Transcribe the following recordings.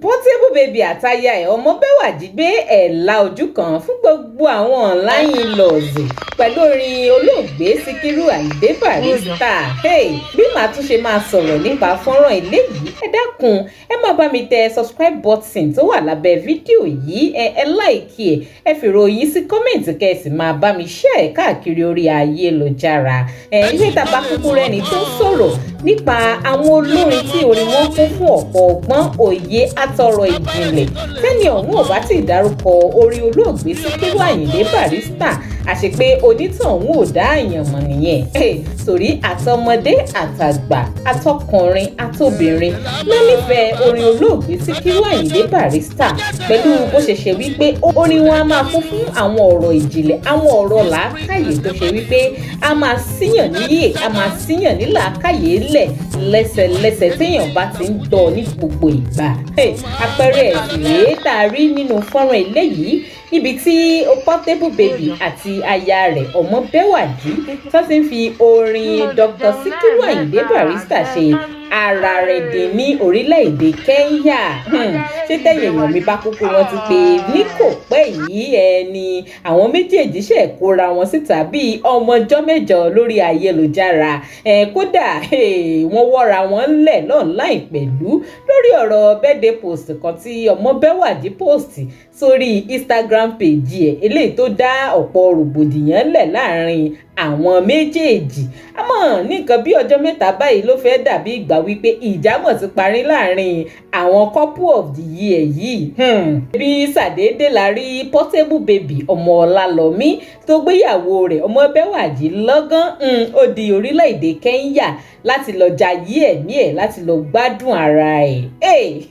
Portable Baby àtaya ẹ̀ Ọmọbẹ́wàjí gbé ẹ̀là ojú kan fún gbogbo àwọn online in-laws pẹ̀lú orin olóògbé Síkírù Àyìndé Barrister. Hey, bí màá tún ṣe máa sọ̀rọ̀ nípa fọ́nrán eléyìí, ẹ dákun, ẹ máa bá mi tẹ subscribe button tó wà lábẹ́ fídíò yìí, ẹ like ẹ, ẹ fèrò yín sí comment, kẹ́ ẹ sì máa bá mi share káàkiri orí ayélujára. Ẹ ilé tàbá kúkú rẹni tó ń sọ̀rọ̀ nípa àwọn olórin tí orin wọn kún fún ọ̀pọ̀ ọgbọ́n, òye àtọ̀rọ̀ ìjìnlẹ̀, tẹ́ni ọ̀hún ò bá tí ì dárúkọ orin olóògbé Síkírù Àyìndé Barrister, àṣepé onítọ̀hún ò dá àyàn mọ̀ nìyẹn, torí àtọmọdé àtàgbà, àtọkùnrin àtobìnrin ló nífẹ̀ẹ́ orin olóògbé Síkírù Àyìndé Barrister, pẹ̀lú bó ṣe ṣe wípé orin wọn a máa kún fún àwọn ọ̀rọ̀ ìjìnlẹ̀, àwọn ọ̀rọ̀ làákàyè tó ṣe wípé a máa síyàn níyè, a máa síyàn ní làákàyè lẹ̀ lẹ́sẹ̀lẹ́sẹ̀ téèyàn bá ti ń gbọ́ ní gbogbo ìgbà. Àpẹẹrẹ ẹ̀sìn rèé tá a rí nínú fọ́nrán eléyìí, níbi tí Portable Baby àti aya rẹ̀ Ọmọbẹ́wàjí tó ti ń fi orin Dr. Síkírù Àyìndé Barrister ṣe ara rẹ̀ dín ní orílẹ̀-èdè Kenya. Ṣé tẹ̀yìn èèyàn mi bá kúkú rántí pé ní kò pẹ́ yìí ẹni àwọn méjèèjì ṣe kóra wọn síta bíi ọmọ ọjọ́ 8 lórí ayélujára? Kódà wọ́n wọ́ra wọn lẹ̀ online pẹ̀lú lórí ọ̀rọ̀ birthday post kan tí Ọmọbẹ́wàjí post sórí Instagram page ẹ̀, eléyìí tó dá ọ̀pọ̀ rògbòdìyàn lẹ̀ láàrin àwọn méjèèjì. Àmọ́ ní nǹkan bí ọjọ́ 3 báyìí, ló fẹ́ dàbí ìgbà wípé ìjà mọ̀ ti parí láàrin àwọn couple of the year yìí. Bí sàdédé la rí Portable Baby ọmọ Ọlálọ́mí tó gbéyàwó rẹ̀ Ọmọbẹ́wàjí lọ́gán, ó di orílẹ̀-èdè Kenya láti lọ jayé ẹ̀mí ẹ̀, láti lọ gbádùn ara ẹ̀.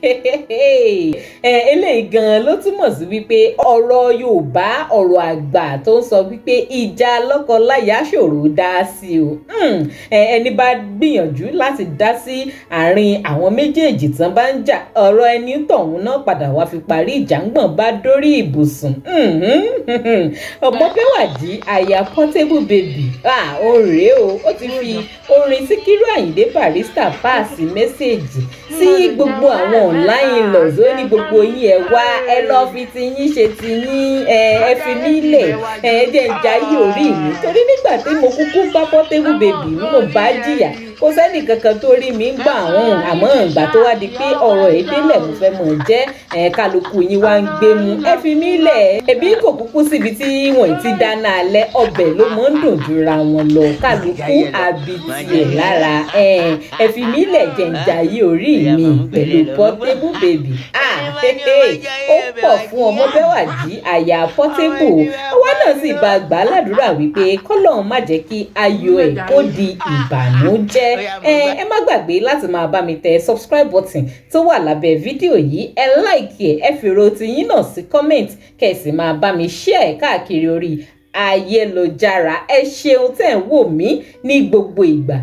Eléyìí gan ló túmọ̀ sí wípé ọ̀rọ̀ Yorùbá, ọ̀rọ̀ àgbà tó ń sọ wípé ìjà lọ́kọ-láya ṣòro dá sí o. Ẹni bá gbìyànjú láti dá sí àárín àwọn méjèèjì tán bá ń jà, ọ̀rọ̀ ẹni tọ̀hún náà padà wá fi parí ìjà ńgbọ̀n bá dórí ibùsùn. Ọmọbẹ́wàjí aya Portable Baby, ó rèé o, ó ti fi orin Síkírù Àyìndé Barrister pass message sí gbogbo àwọn online in-laws. Ó ní gbogbo yín, ẹ wá, ẹ lọ́ọ́ fi tiyín ṣe tiyín, ẹ fi mí lẹ̀, ẹ jẹ́ ń jayé orí mi, torí nígbà tí mo kúkú bá Portable Baby mo bá jìyà, kò sẹ́nì kankan tó rí mi gbà ọ̀hún. Àmọ́ ìgbà tó wá di pé ọ̀rọ̀ ẹ̀ délẹ̀, mo fẹ́ mọ̀ jẹ́ ẹ̀, kálukú yín wá ń gbé mu. Ẹ fi mí lẹ̀, ẹbí kò kúkú síbi tí wọ́n ti dáná alẹ́, ọbẹ̀ ló mọ̀ ń dùn jura wọn lọ, kálukú àbí tiẹ̀ lára. Ẹ fi mí lẹ̀, jẹ́ ń jayé orí mi pẹ̀lú Portable Baby. Ó pọ̀ fún Ọmọbẹ́wàjí aya Portable. Àwa náà sì bá gbà á ládùúrà wípé kọ́lọ́run má jẹ́ kí ayọ̀ ẹ̀ kó di ìbànújẹ́. Ẹ má gbàgbé láti máa bá mi tẹ subscribe button tó wà lábẹ́ fídíò yìí, ẹ like ẹ, ẹ fèrò tiyín náà sí comment, kẹ́ ẹ sì máa bá mi share káàkiri orí ayélujára. Ẹ ṣeun tẹ́ ń wò mí ní gbogbo ìgbà.